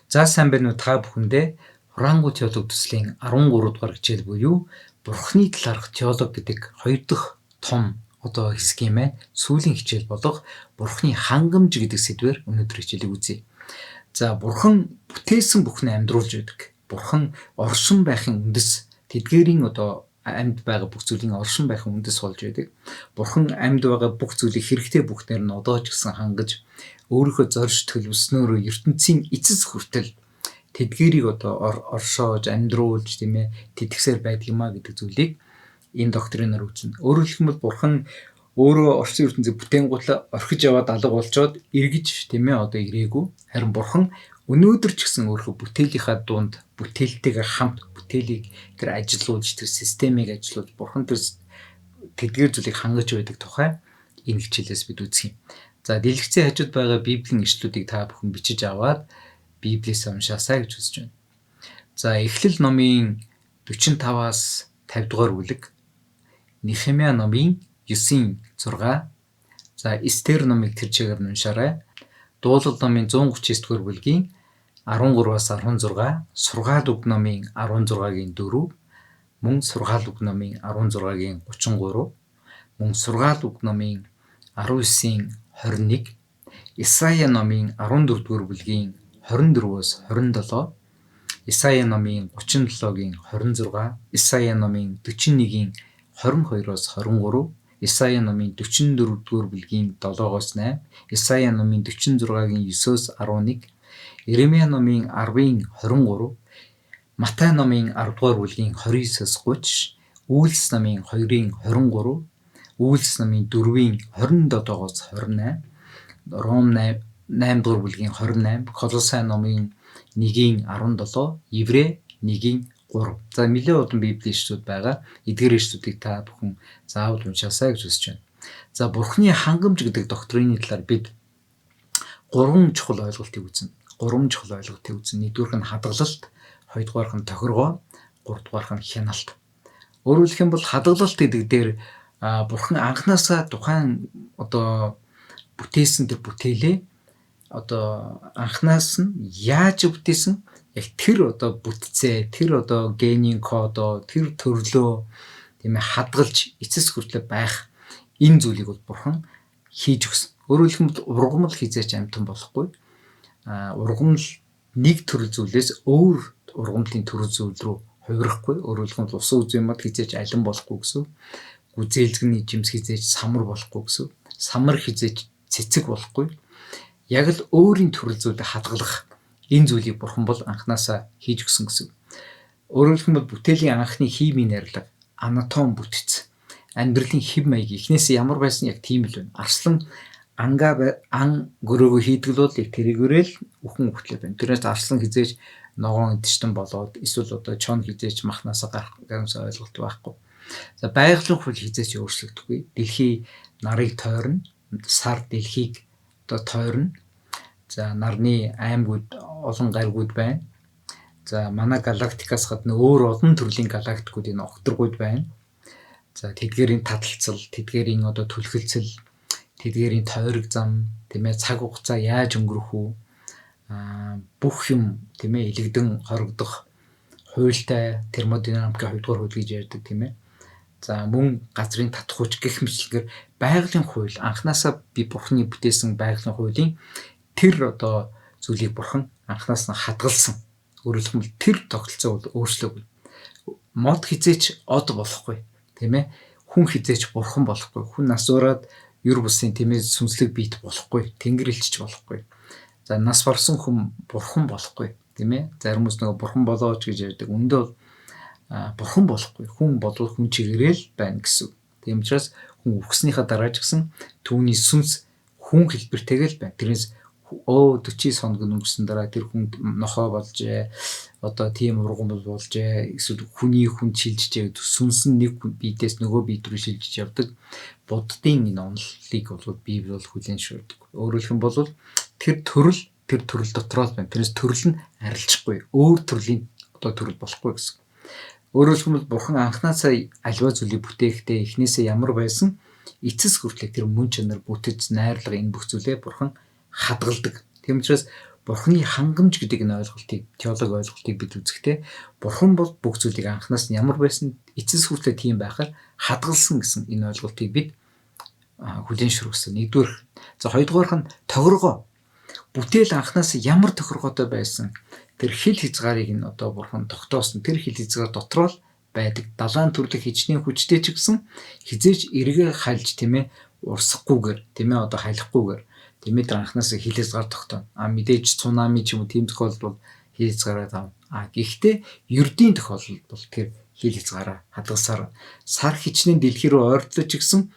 За сайн байна уу та бүхэндээ Хураангуй теолог төслийн 13 дугаар хичээл буюу Бурхны талаарх теолог гэдэг хоёр дахь том одоо хэсэг юм ээ. Сүүлийн хичээл болох Бурхны хангамж гэдэг сэдвээр өнөөдөр хичээлийг үзье. За Бурхан бүтээсэн бүхний амьдруулж байдаг. Бурхан оршин байхын үндэс тэдгээрийн одоо амьд байгаа бүх зүйлийн оршин байхын үндэс болж байдаг. Бурхан амьд байгаа бүх зүйлийг хэрэгтэй бүхнээр нь одоо ч гэсэн хангаж өөрийнхөө зорж төлөвлөснөөрөө ертөнцийн эцэс хүртэл тэдгэрийг одоо оршоож, амьдруулж тийм ээ тэтгэсээр байдаг юм а гэдэг зүйлийг энэ доктринаар үзнэ. Өөрөөр хэлэх юм бол Бурхан өөрөө орчин ертөнцийг бүтээнгуйлаа орхиж яваад алга болчоод эргэж тийм ээ одоо ирээгүй. Харин Бурхан өнөөдөр ч гэсэн өөрийнхөө бүтээлийнхаа дунд бүтээлтэйгээ хамт бүтээлийг тэр ажилуулж, тэр системийг ажилуулж Бурхан тэр тэдгээр зүйлийг хангаж байдаг тухай энэ хичээлээс бид үзэх юм. За дэлгэцийн хажууд байгаа Библийн ишлүүдийг та бүхэн бичиж аваад Библиэс уншаасай гэж хүсэж байна. За Эхлэл номын 45-аас 50 дугаар бүлэг, Нехемиа номын 9-ийн 6, за Эстер номыг тэр чигээр нь уншаарай. Дуулал номын 139 дугаар бүлгийн 13-аас 16, Сургаал үг номын 16-гийн 4, мөн Сургаал үг номын 16-гийн 33, мөн Сургаал үг номын 19-ийн 21, Исая номын 14 дугаар бүлгийн 24-өөс 27, Исая номын 37-гийн 26, Исая номын 41-ийн 22-оос 23, Исая номын 44 дугаар бүлгийн 7-оос 8, Исая номын 46-гийн 9-өөс 11, Иремья номын 10-ын 23, Матай номын 10 дугаар бүлгийн 29-өөс 30, Үйлс номын 2-ын 23, Үйлс номын 4-ийн 27-оос 28, Ром 8 дугаар бүлгийн 28, Колосай номын 1-ийн 17, Еврей 1-ийн 3. За нэлээд удаан Библийн ишлүүд байгаа. Эдгээр ишлүүдийг та бүхэн заавал уншаасай гэж хүсэж байна. За Бурхны хангамж гэдэг доктрины талаар бид гурван чухал ойлголтыг үзнэ. Гурван чухал ойлголтыг үзнэ. Нэгдүгээрх нь хадгалалт, хоёрдугаарх нь тохиргоо, гуравдугаарх нь хяналт. Өөрөөр хэлэх юм бол хадгалалт гэдэг дээр Бурхан анханасаа тухайн одоо бүтээсэн тэр бүтээлээ одоо анханаас нь яаж бүтээсэн яг тэр одоо бүтцээ, тэр одоо генийн кодоо, тэр төрлөө тийм ээ хадгалж эцэс хүртлээр байх энэ зүйлийг бол Бурхан хийж өгсөн. Өөрөөр хэлэх юм бол ургамал хизээч амьтан болохгүй. Ургамал нэг төрөл зүйлээс өөр ургамлын төрөл зүйл рүү хувирахгүй. Өөрөөр хэлэх юм бол усан үзэн мод хизээч алин болохгүй гэсэн. Гүзээлзгэний жимс хизээч самар болохгүй гэсэн. Самар хизээч цэцэг болохгүй. Яг л өөрийн төрөл зүйлийг хадгалах энэ зүйлийг Бурхан бол анханасаа хийж өгсөн гэсэн. Өөрөөр хэлэх юм бол бүтээлийн анхны химийн найрлага, анатом бүтэц, амьдралын хэв маяг эхнээсээ ямар байсан яг тийм л байна. Арслан ангаа ан гөрөөгөө хийдэг л бол яг тэрийгээрээ л үхэн үхтлээ байна. Тэрнээс арслан хизээж ногоон эдчтэн болоод эсвэл одоо чон хизээж махнаасаа гарах гэсэн ойлголт байхгүй. За байгалийн хууль хизээч өөрчлөгдөхгүй. Дэлхий нарыг тойрно, сар дэлхийг одоо тойрно. За нарны аймагуд олон гаригууд байна. За манай галактикаас гадна өөр олон төрлийн галактикууд энэ огторгууд байна. За тэдгээрийн таталцал, тэдгээрийн одоо түлхэлцэл, тэдгээрийн тойрог зам, тийм ээ цаг хугацаа яаж өнгөрөх үү? Бүх юм тийм ээ илэгдэн хорогдох хуультай термодинамикийн 2 дугаар хууль гэж ярьдаг тийм ээ. За мөн газрын татах хүч гэх мэтлэгээр байгалийн хууль анханасаа би Бурхны бүтээсэн байгалийн хуулийн тэр одоо зүйлийг Бурхан анханаас нь хадгалсан. Өөрөөр хэлбэл тэр тогтолцоо бол өөрчлөөгүй. Мод хизээч од болохгүй тийм ээ. Хүн хизээч бурхан болохгүй. Хүн нас ураад ер бусын тийм ээ сүнслэг биет болохгүй. Тэнгэр элчж болохгүй. За нас барсан хүн бурхан болохгүй тийм ээ. Зарим хүмүүс нөгөө бурхан болооч гэж ярьдаг. Үндэ бол бурхан болохгүй. Хүн болвол хүн чигээрээ л байна гэсэн. Тийм учраас хүн үхснийхаа дараа ч гэсэн түүний сүнс хүн хэлбэртэйгээ л байна. Тэрнээс 49 хоног өнгөрсөн дараа тэр хүн нохой болжээ. Одоо тийм ургамал болжээ. Эсвэл хүний хүн шилжижээ гэдэг сүнс нь нэг биедээс нөгөө биед рүү шилжиж явдаг. Буддын энэ онолыг бол Библи бол хүлээн зөвшөөрдөг. Өөрөөр хэлэх юм бол тэр төрөл тэр төрөл дотроо л байна. Тэрнээс төрөл нь арилжихгүй. Өөр төрлийн одоо төрөл болохгүй гэсэн. Өөрөөр хэлбэл Бурхан анханасаа аливаа зүйлийг бүтээхдээ эхнээсээ ямар байсан эцэс хүртлэх тэр мөн чанар бүтэц, найрлага энэ бүх зүйлээ Бурхан хадгалдаг. Тийм учраас Бурхны хангамж гэдэг энэ ойлголтыг, теологи ойлголтыг бид үзэхдээ Бурхан бол бүх зүйлийг анханаас нь ямар байсан эцэс хүртэл тийм байхаар хадгалсан гэсэн энэ ойлголтыг бид хүлээн шүргсэн. Нэгдүгээр. За, хоёрдугаарх нь тохиргоо. Бүтээл анханаас ямар тохиргоотой байсан тэр хил хязгаарыг нь одоо Бурхан тогтоосон. Тэр хил хязгаар дотроо л байдаг. Далайн төрлөх хичнээн хүчтэй ч гэсэн хизээж эргээ хальж, тийм ээ, урсахгүйгээр, тийм ээ, одоо халихгүйгээр, тийм ээ, тэр анханаас хил хязгаар тогтооно. А мэдээж цунами ч юм уу тийм тохиолдолд бол хил хязгаараа тавна. А гэхдээ ердийн тохиолдолд бол тэр хил хязгаараа хадгалсаар сар хичнээн дэлхий рүү ойртлоо ч гэсэн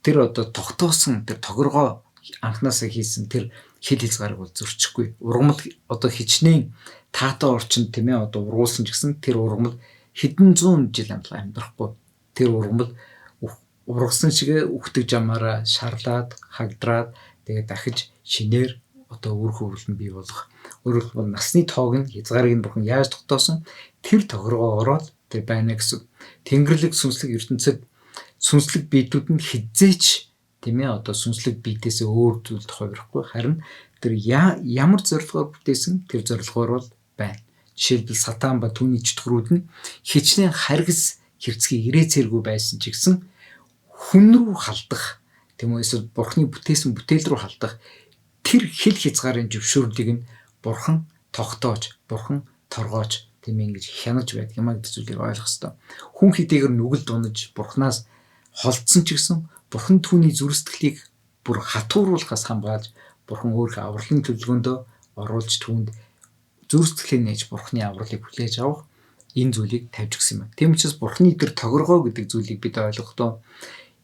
тэр одоо тогтоосон тэр тохиргоо анханасаа хийсэн тэр хил хязгаарыг бол зөрчихгүй. Ургамал одоо хичнээн таатай орчинд, тийм ээ, одоо ургуулсан ч гэсэн тэр ургамал хэдэн зуун жил амьдрахгүй. Тэр ургамал ургасан шигээ үхдэг жамаараа шарлаад, хагдраад, тэгээд дахиж шинээр одоо үр хөврөл нь бий болох. Өөрөөр хэлбэл, насны тоог нь хязгаарыг нь Бурхан яаж тогтоосон тэр тохиргоогоор тэр байна гэсэн. Тэнгэрлэг сүнслэг ертөнцид сүнслэг биетүүд нь хизээч, тийм ээ, одоо сүнслэг биетээсээ өөр зүйлд хувирахгүй, харин тэр ямар зорилгоор бүтээсэн тэр зорилгоор бол байна. Жишээлбэл, сатан ба түүний чөтгөрүүд нь хичнээн харгас хэрцгий ирээцэргүй байсан ч гэсэн хүн рүү халдах, тийм үү, эсвэл Бурхны бүтээсэн бүтээл рүү халдах тэр хил хязгаарын зөвшөөрлийг нь Бурхан тогтоож, Бурхан торгоож, тийм ингэж хянаж байдаг юм а гэдэг зүйлийг ойлгох ёстой. Хүн хэдийгээр нүгэл дунаж Бурханаас холдсон ч гэсэн Бурхан түүний зүрх сэтгэлийг бүр хатууруулахаас хамгаалж, Бурхан өөрийнхөө авралын төлөвлөгөөндөө оруулж, түүнд зүрх сэтгэлээ нээж Бурханы авралыг хүлээж авах энэ зүйлийг тавьж өгсөн юм. Тийм учраас Бурханы тэр тохиргоо гэдэг зүйлийг бид ойлгохдоо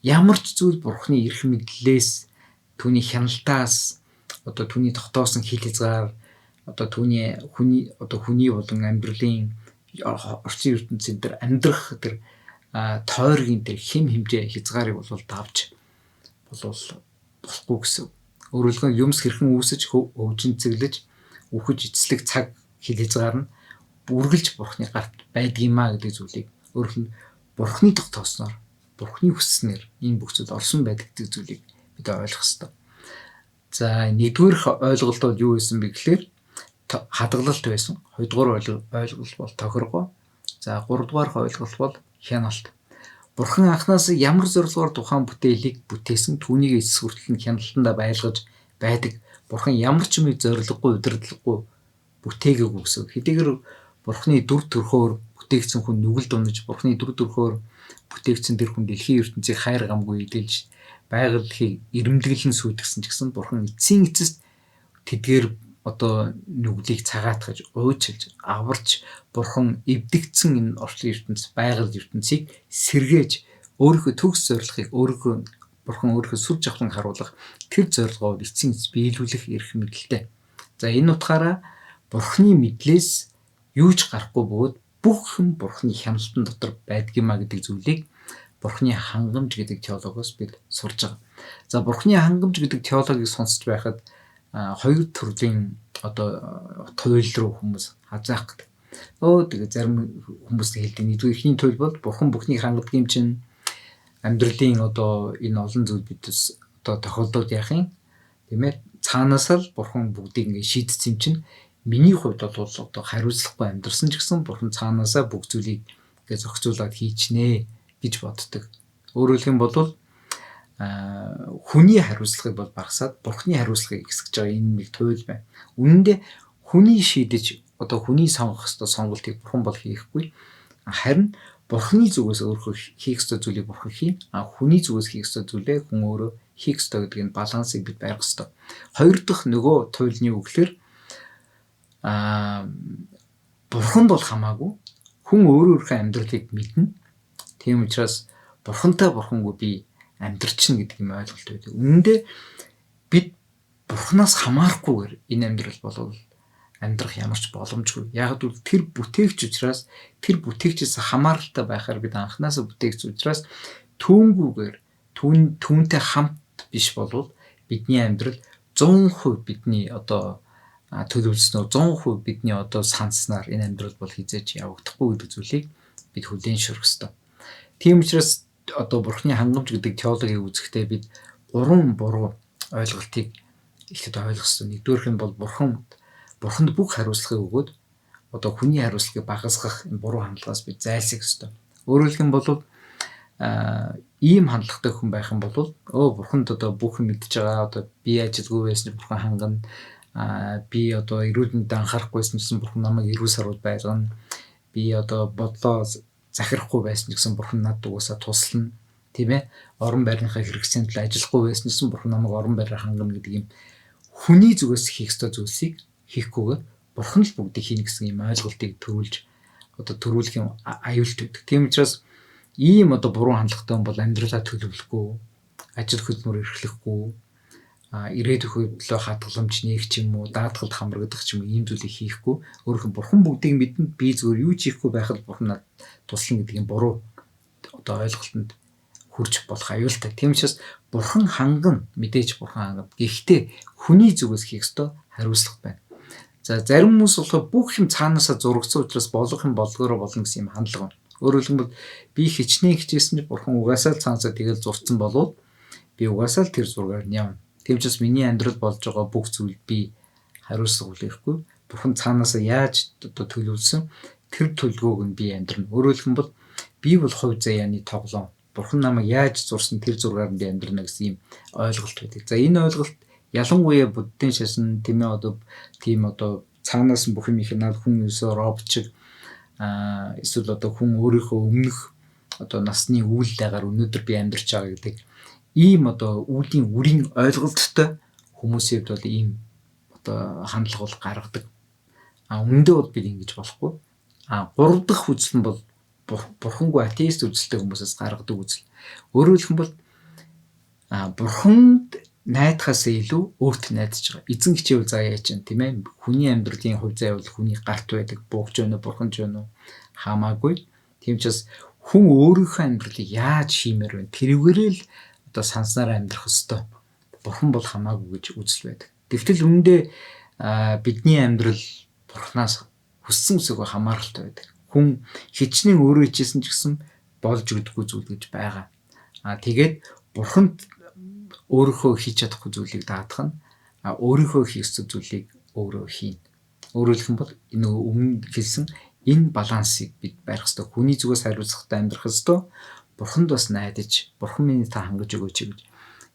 ямар ч зүйл Бурханы эрх мэдлээс, түүний хяналтаас, одоо түүний тогтоосон хил хязгаар, одоо түүний хүний одоо хүний болон амьдралын орчин ертөнцийн тэр амьдрах тэр тойргийн тэр хэм хэмжээ хязгаарыг бол давж болвол болохгүй гэсэн. Өөрөөр хэлбэл, юмс хэрхэн үүсэж, хөгжин цэглэж, үхэж эцэслэх цаг хил хязгаар нь үргэлж Бурхны гарт байдгиймаа гэдэг зүйлийг, өөрөөр хэлбэл, Бурхны тогтоосноор, Бурхны хүсснээр энэ бүх зүйл орсон байдаг гэдэг зүйлийг бид ойлгох ёстой. За, нэгдүгээр ойлголт бол юу байсан бэ гэхээр хадгалалт байсан. Хоёрдугаар ойлголт бол тохиргоо. За, гуравдугаар ойлголт бол хяналт. Бурхан анханаас ямар зорилгоор тухайн бүтээлийг бүтээсэн түүнийг эцэс хүртэл нь хяналтандаа байлгаж байдаг. Бурхан ямар ч юмыг зорилгогүй, удирдлаггүй бүтээгээгүй гэсэн. Хэдийгээр Бурханы дүр төрхөөр бүтээгдсэн хүн нүгэл дунаж, Бурханы дүр төрхөөр бүтээгдсэн тэр хүн дэлхийн ертөнцийг хайр гамгүй эдэлж, байгаль дэлхийг эрэмдэглэн сүйтгэсэн ч гэсэн Бурхан эцсийн эцэст тэдгээр одоо нүглийг цагаатгаж, уйчилж, аварч, Бурхан эвдэгдсэн энэ орчлон ертөнц, байгаль ертөнцийг сэргээж, өөрийнхөө төгс зорилгыг, өөрийнхөө Бурхан өөрийнхөө сүр жавхлан харуулах тэр зорилгоо эцсийн эц биелүүлэх эрх мэдэлтэй. За, энэ утгаараа Бурханы мэдлээс юу ч гарахгүй бөгөөд бүх юм Бурханы хяналтан дотор байдгиймаа гэдэг зүйлийг Бурханы хангамж гэдэг теологоос бид сурж байгаа. За, Бурханы хангамж гэдэг теологийг сонсч байхад хоёр төрлийн одоо туйл руу хүмүүс хазаах гэдэг. Тэгээ зарим хүмүүс хэлдэг. Нэгдүгээр эхний туйл бол Бурхан бүхнийг хангадаг юм чинь амьдралын одоо энэ олон зүйл бид одоо тохиолдоод яах юм, тийм ээ, цаанаасаа л Бурхан бүгдийг ингэ шийдсэн юм чинь миний хувьд бол одоо хариуцлагагүй амьдрсан ч гэсэн Бурхан цаанаасаа бүх зүйлийг ингэ зохицуулаад хийчнэ гэж боддог. Өөрөөр хэлэх юм бол хүний хариуцлагыг бол багасаад Бурханы хариуцлагыг ихсгэж байгаа энэ нэг туйл байна. Үнэн дээр хүний шийдэж, одоо хүний сонгох ёстой сонголтыг Бурхан бол хийхгүй. Харин Бурханы зүгээс өөрөө хийх ёстой зүйлийг Бурхан хийн. А хүний зүгээс хийх ёстой зүйлээ хүн өөрөө хийх ёстой гэдэг энэ балансыг бид барих ёстой. Хоёр дахь нөгөө туйлны үг гэхээр Бурхан бол хамаагүй, хүн өөрөө өөрийнхөө амьдралыг мэднэ. Тийм учраас Бурхантай Бурхангүй би амьдрчна гэдэг юм ойлголт байдаг. Үнэн дээр бид Бурханаас хамаарахгүйгээр энэ амьдрал болов амьдрах ямар ч боломжгүй. Яг гэвэл тэр бүтээгч учраас, тэр бүтээгчээс хамааралтай байхаар бид анханасаа бүтээгч учраас түүнгүүгээр түүнтэй хамт биш болвол бидний амьдрал 100% бидний одоо төлөвлөснөөр, 100% бидний одоо санснаар энэ амьдрал бол хизээч явагдахгүй гэдэг зүйлийг бид хүлээн шүрэх ёстой. Тийм учраас одоо Бурхны хангамж гэдэг теологийг үзэхдээ бид гурван буруу ойлголтыг ихэд ойлгох ёстой. Нэгдүгээрх нь бол бурханд бүх хариуцлагыг өгөөд одоо хүний хариуцлагыг багасгах энэ буруу хандлагаас бид зайлсхийх ёстой. Өөрөөр хэлэх юм бол ийм хандлагатай хүн байх юм бол бурханд одоо бүх юм мэдж байгаа, одоо би ажилгүй байсан ч бурхан хангана, би одоо эрүүл мэндэд анхаарахгүй байсан гэсэн бурхан намайг эрүүл саруул байлгана, би одоо бодлоо захирахгүй байсан ч гэсэн бурхан надад угаасаа туслана, тийм ээ, орон байрныхаа хэрэгцээнд төлөө ажиллахгүй байсан ч гэсэн бурхан намайг орон байраар хангана гэдэг юм хүний зүгээс хийх ёстой зүйлсийг хийхгүйгээр бурхан л бүгдийг хийнэ гэсэн юм ойлголтыг төрүүлж одоо төрүүлэх юм аюултай байдаг. Тийм учраас ийм одоо буруу хандлагатай хүн бол амьдралаа төлөвлөхгүй, ажил хөдөлмөр эрхлэхгүй, ирээдүйн төлөө хадгаламж нээх ч юм уу, даатгалд хамрагдах ч юм уу ийм зүйлийг хийхгүй, өөрөөх нь бурхан бүгдийг мэднэ, би зүгээр юу ч хийхгүй байхад бурхан надад туслана гэдэг юм буруу одоо ойлголтод хүрч болох аюултай. Тийм учраас бурхан хангана, мэдээж бурхан хангана. Гэхдээ хүний зүгээс хийх ёстой хариуцлага байна. За зарим хүмүүс болохоор бүх юм цаанаасаа зурагдсан учраас болох юм болгоороо болно гэсэн юм хандлага байна. Өөрөөр хэлбэл би хичнээн хичээсэн ч бурхан угаасаа л цаанаасаа тэгэл зурцсан болвол би угаасаа л тэр зургаар нь явна. Тийм учраас миний амьдрал болж байгаа бүх зүйлд би хариуцлага хүлээхгүй. Бурхан цаанаасаа яаж одоо төлөвлөсөн тэр төлөвлөгөөг нь би амьдрна. Өөрөөр хэлбэл би бол хувь заяаны тоглоом. Бурхан намайг яаж зурсан тэр зургаар нь би амьдрна гэсэн ийм ойлголт байдаг. За энэ ойлголт ялангуяа буддын шашин, тийм ээ, одоо тийм одоо цаанаас нь бүх юм их над хүн ерөөсөө робот шиг эсвэл одоо хүн өөрийнхөө өмнөх одоо насны үйл дагаар өнөөдөр би амьдарч байгаа гэдэг ийм одоо үүлийн үрийн ойлголттой хүмүүсийн хувьд бол ийм одоо хандлага бол гаргадаг. Үнэндээ бол бид ингэж болохгүй. Гурав дахь үзэл нь бол бурхангүй атеист үзэлтэй хүмүүсээс гаргадаг үзэл. Өөрөөр хэлэх юм бол бурханд найдахаас илүү өөрт найдаж байгаа. Эзэн хичээвэл заа яаж чинь, тийм ээ. Хүний амьдралын хувь заяа бол хүний гарт байдаг. Буугч байна уу, бурхан ч байна уу хамаагүй. Тийм учраас хүн өөрийнхөө амьдралыг яаж хиймээр вэ? Тэрүүгээрээ л одоо санснаар амьдрах ёстой. Бурхан бол хамаагүй гэж үзэл байдаг. Тэгтэл үүндээ бидний амьдрал бурханаас хүссэн үсээгөө хамааралтай байдаг. Хүн хичнээн өөрөө хичээсэн ч гэсэн болж өгдөггүй зүйл гэж байгаа. Тэгээд бурханд өөрийнхөө хийж чадахгүй зүйлийг даатгах нь, өөрийнхөө хийх ёстой зүйлийг өөрөө хийнэ. Өөрөөр хэлэх юм бол нөгөө өмнө хэлсэн энэ балансыг бид барих ёстой. Хүний зүгээс хариуцлагатай амьдрах ёстой. Бурханд бас найдаж, бурхан минь та хангаж өгөөч гэж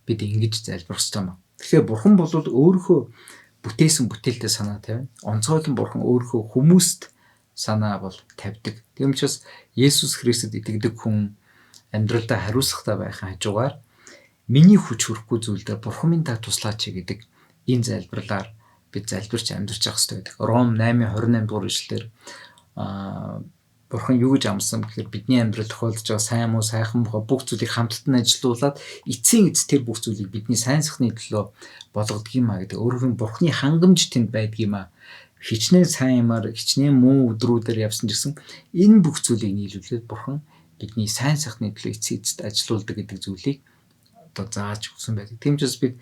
бид ингэж залбирах ёстой юм. Тэгэхээр бурхан бол өөрийнхөө бүтээсэн бүтээлтэй санаа тавина. Онцгойлон бурхан өөрийнхөө хүмүүст санаа бол тавьдаг. Тийм учраас Есүс Христэд итгэдэг хүн амьдралдаа хариуцлагатай байхын хажуугаар миний хүч хүрэхгүй зүйлдээ бурхан минь та туслаач гэдэг энэ залбирлаар бид залбирч амьдарч явах хэрэгтэй байдаг. Ром 8:28 дугаар ишлэлээр бурхан юу гэж амласан гэхээр бидний амьдрал тохиолдож байгаа сайн муу, сайхан муухай бүх зүйлийг хамтд нь ажилуулад эцсийн эц тэр бүх зүйлийг бидний сайн сайхны төлөө болгодог юм а гэдэг. Өөрөөр хэлбэл бурханы хангамж тэнд байдаг юм а. Хичнээн сайн юмар, хичнээн муу өдрүүдээр явсан ч гэсэн энэ бүх зүйлийг нийлүүлээд бурхан бидний сайн сайхны төлөө эцсийн эцэст ажилуулдаг гэдэг зүйлийг одоо зааж өгсөн байдаг. Тийм ч бас бид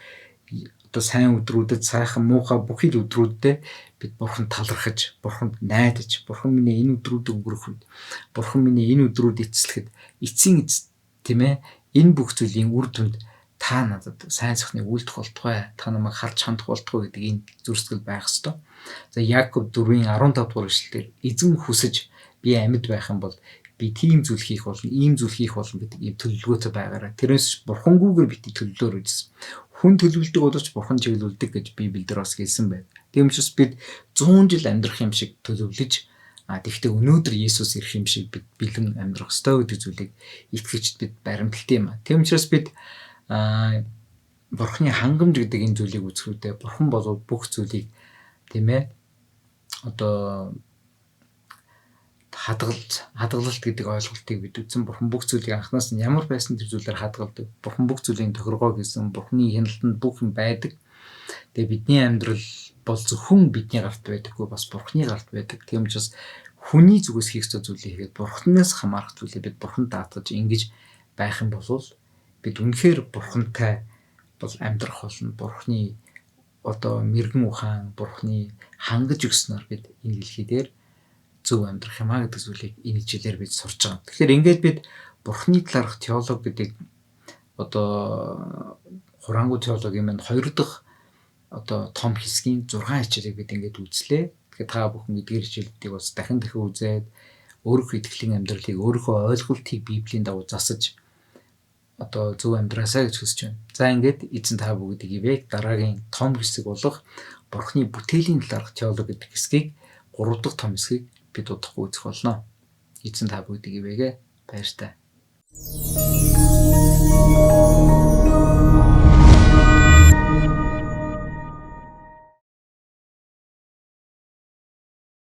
одоо сайн өдрүүдэд, сайхан муухай бүхий л өдрүүдэд бид бурханд талархаж, бурханд найдаж, бурхан минь энэ өдрүүдийг өнгөрөх үед, бурхан минь энэ өдрүүд эцэслэхэд эцсийн эц, тийм ээ, энэ бүх зүйлийн үр дүнд та надад сайн сайхныг үлдэх болтугай, та намайг харж хандах болтугай гэдэг энэ зүрсгэл байх ёстой. За Яков 4-ийн 15 дугаар ишлэлээр эзэн хүсэж би амьд байх юм бол би тийм зүйл хийх болно, ийм зүйл хийх болно гэдэг ийм төлөвлөгөөтэй байгаарай. Тэрнээс бурхангүйгээр бити төлөвлөөр үзсэн. Хүн төлөвлөдөг боловч бурхан чиглүүлдэг гэж Библиэлд бас хэлсэн байна. Тийм учраас бид 100 жил амьдрах юм шиг төлөвлөж, тэгвэл өнөөдөр Есүс ирэх юм шиг бид бэлэн амьдрах ёстой гэдэг зүйлийг итгэгчд бид баримталтай юм а. Тийм учраас бид бурханы хангамж гэдэг энэ зүйлийг үзэх үедээ бурхан бол бүх зүйлийг, тийм ээ, одоо хадгалалт гэдэг ойлголтыг бид үзсэн. Бурхан бүх зүйлийг анханаас нь ямар байсан тэр зүйлээр хадгалдаг. Бурхан бүх зүйлийн тохиргоо хийсэн. Бурханы хяналтанд бүх юм байдаг. Тэгээ бидний амьдрал бол зөвхөн бидний гарт байдаггүй, бас Бурханы гарт байдаг. Тийм учраас хүний зүгээс хийх ёстой зүйлийг хийгээд Бурханаас хамаарах зүйлийг бид Бурханд даатгаж ингэж байх юм бол бид үнэхээр Бурхантай бол амьдрах болно. Бурханы одоо мэргэн ухаан, Бурханы хангаж өгснөөр бид энэ дэлхий дээр зөв амьдрах юм а гэдэг зүйлийг энэ хичээлээр бид сурч байгаа. Тэгэхээр ингээд бид Бурханы талаарх теолог гэдэг одоо хураангуй теологийн манд хоёр дахь одоо том хэсгийн 6 хичээлийг бид ингээд үзлээ. Тэгэхээр та бүхэн эдгээр хичээлүүдийг бас дахин дахин үзээд өөрийнхөө итгэлийн амьдралыг, өөрийнхөө ойлголтыг Библийн дагуу засаж одоо зөв амьдраасай гэж хүсэж байна. За, ингээд эзэн та бүгдийг ивээх. Дараагийн том хэсэг болох Бурхны бүтээлийн талаарх теологи гэдэг хэсгийг, 3 дахь том хэсгийг бид удахгүй үзэх болно. Эзэн та бүгдийг ивээгээ. Баяртай.